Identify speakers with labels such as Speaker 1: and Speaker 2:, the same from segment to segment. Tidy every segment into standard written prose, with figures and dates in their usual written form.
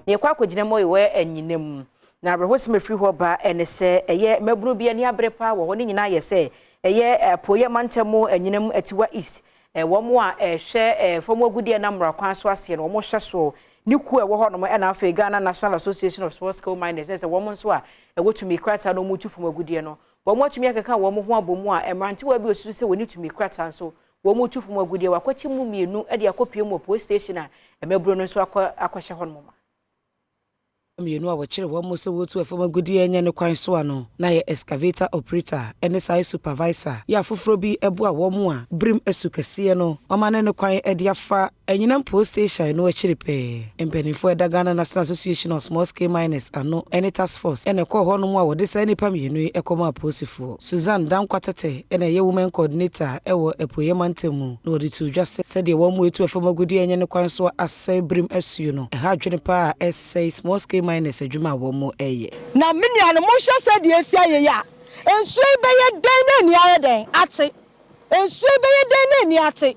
Speaker 1: Na yɛkɔ akɔgyina mu wɔ Anyinam. Na awerɛhosɛm afiri hɔ ba ɛne sɛ ɛyɛ mmabunu bi ani abere paa wɔ hɔ ne nyinaa yɛ sɛ ɛyɛ Apueeɛ mantam Anyinam Atiwa East wɔn a ɛhwɛ fam agudeɛ nam mmara kwan so aseɛ no wɔn hyɛ soɔ ne kuo a ɛwɔ hɔnom, ɛna afei Ghana National Association of Small Scale Miners, ɛsɛ wɔn nso a ɛwɔ tumi krataa na wɔn tu fam agudeɛ no, wɔn atumi akeka wɔn ho abɔ mu a mmerantewa bi osusu sɛ wɔn tumi krataa nso wɔn tu fam agudeɛ wakɔkye mu mmienu de akɔpie mu wɔ police station a mmabunu no nso akɔ akɔhyɛ hɔnom ma.
Speaker 2: Mmienu a wɔkyerɛ wɔn mo sɛ wɔtu fam agudeɛ nyɛ ne kwan so ano na yɛ excavator operator ne site supervisor yɛ afoforɔ bi boa wɔn mu a birim asu kɛseɛ no ɔma ne ne kwan de afa Anyinam Police Station no akyiri pɛɛ. Mpanimfoɔ ɛda Ghana National Association of Small Scale Miners ano ne task force ɛna ɛkɔɔ hɔnom a wɔde saa nnipa mmienu yi kɔmaa apolisifoɔ. Susan Dankwa Tete ɛna ɛyɛ women coordinator ɛwɔ Apueeɛ mantam mu na wɔde to dwa sɛ sɛdeɛ wɔn mu etu fam agudeɛ nyɛ ne kwan so asɛe birim asuo no, ɛha adwene paa a ɛsɛe small scale miners adwuma a wɔn mu ɛyɛ.
Speaker 3: Na me nua no, monhwɛ sɛdeɛ esi ayɛ yi a, nsuo yi bɛyɛ dɛn na ani ayɛ dɛn ate? Nsuo yi bɛyɛ dɛn na ani ate?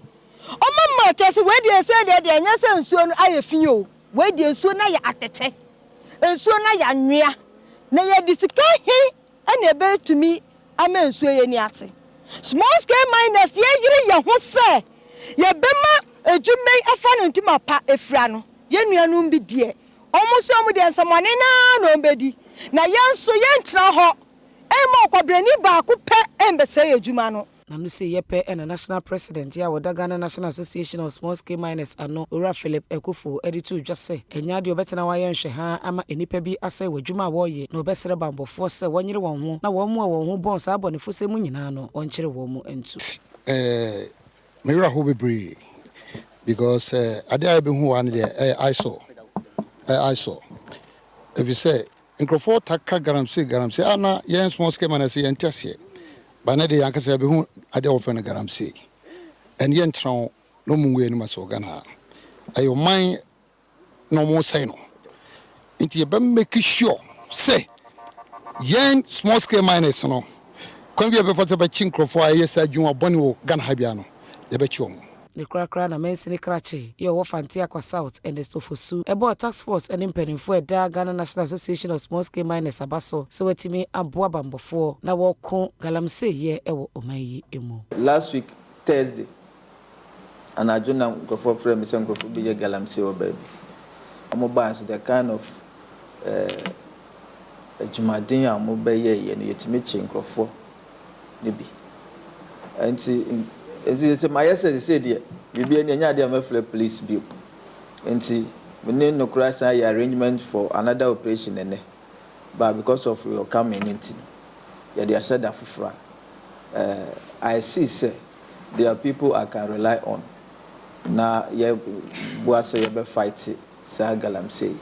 Speaker 3: Ɔma ma kyɛ sɛ wei deɛ, sɛ deɛ ɛnyɛ sɛ nsuo no ayɛ fi o, wei deɛ nsuo no ayɛ atɛkyɛ, nsuo no ayɛ anwea. Na yɛde sika he ɛna ɛbɛtumi ama nsuo yɛ ani ate? Small scale miners, yɛyere yɛn ho sɛ yɛbɛma adwuma yi afa no ntoma pa efira no. Yɛn nuanom bi deɛ, ɔmo nso ɔmo deɛ nsɛmɔne naa na ɔmo bɛdi, na yɛn nso yɛntena hɔ ɛma ɔkwabrani baako pɛ ɛmbɛsɛe adwuma no.
Speaker 2: Na no sɛ yɛpɛ ɛna national president a wɔda Ghana National Association of Small Scale Miners ano, Owura Philip Ekufo, de to dwa sɛ ɛnyɛ adeɛ ɔbɛtena hɔ ayɛ nhwɛ ha ama nnipa bi asɛe wɔ adwuma a wɔreyɛ, na wɔbɛsrɛ bambɔfoɔ sɛ wɔnyere wɔn ho na wɔn mu a wɔn ho bɔn saa abɔnefosɛm mu nyinaa no, wɔnkyere wɔn mu ntu.
Speaker 4: Me werɛ ho bebree because adeɛ a yɛbɛhu wɔ ha no deɛ, ɛyɛ eyesore, ɛyɛ eyesore, ɛfiri sɛ nkurɔfoɔ ta ka galamsey, galamsey ana yɛn small scale miners yɛnte aseɛ ba ne de yɛn ankasa yɛbɛhu adeɛ a wɔfrɛ no galamsey. Ɛne yɛntena hɔ na ɔmu ngu yɛn anim ase wɔ Ghana ha. Ɛyɛ ɔman na ɔmo sɛe no, nti yɛbɛ make sure sɛ yɛn small scale miners no, kwan bi a yɛbɛfa sɛ bɛkye nkurɔfoɔ a ɛyɛ saa adwuma bɔne wɔ Ghana ha bia no, yɛbɛkye wɔn.
Speaker 2: Ne korakora na mansini krakye yɛ ɔwɔ Fanteakwa South, Ernest Ofosu, ɛbɔɔ task force ne mpanimfoɔ ɛda Ghana National Association of Small Scale Miners aba so sɛ wɔatumi aboa bambɔfoɔ na wɔko galamsey yɛ ɛwɔ ɔman yi mu.
Speaker 5: Last week Thursday anadwo na nkurɔfoɔ frɛ me sɛ nkurɔfoɔ bi yɛ galamsey wɔ baabi. Wɔn baa nso, the kind of adwumaden a wɔn bɛyɛ yɛ no, yɛtumi kye nkurɔfoɔ ne bi. Nti sɛ mayɛ sɛ sɛ deɛ biribi ani ɛnyɛ adeɛ a mɛfrɛ police bio, nti me ne no koraa san yɛ arrangement for another operation ɛnɛ, but because of your coming nti no, yɛde ahyɛ da foforɔ a I see sɛ there are people I can rely on na yɛ boa sɛ yɛbɛ fight saa galamsey yi.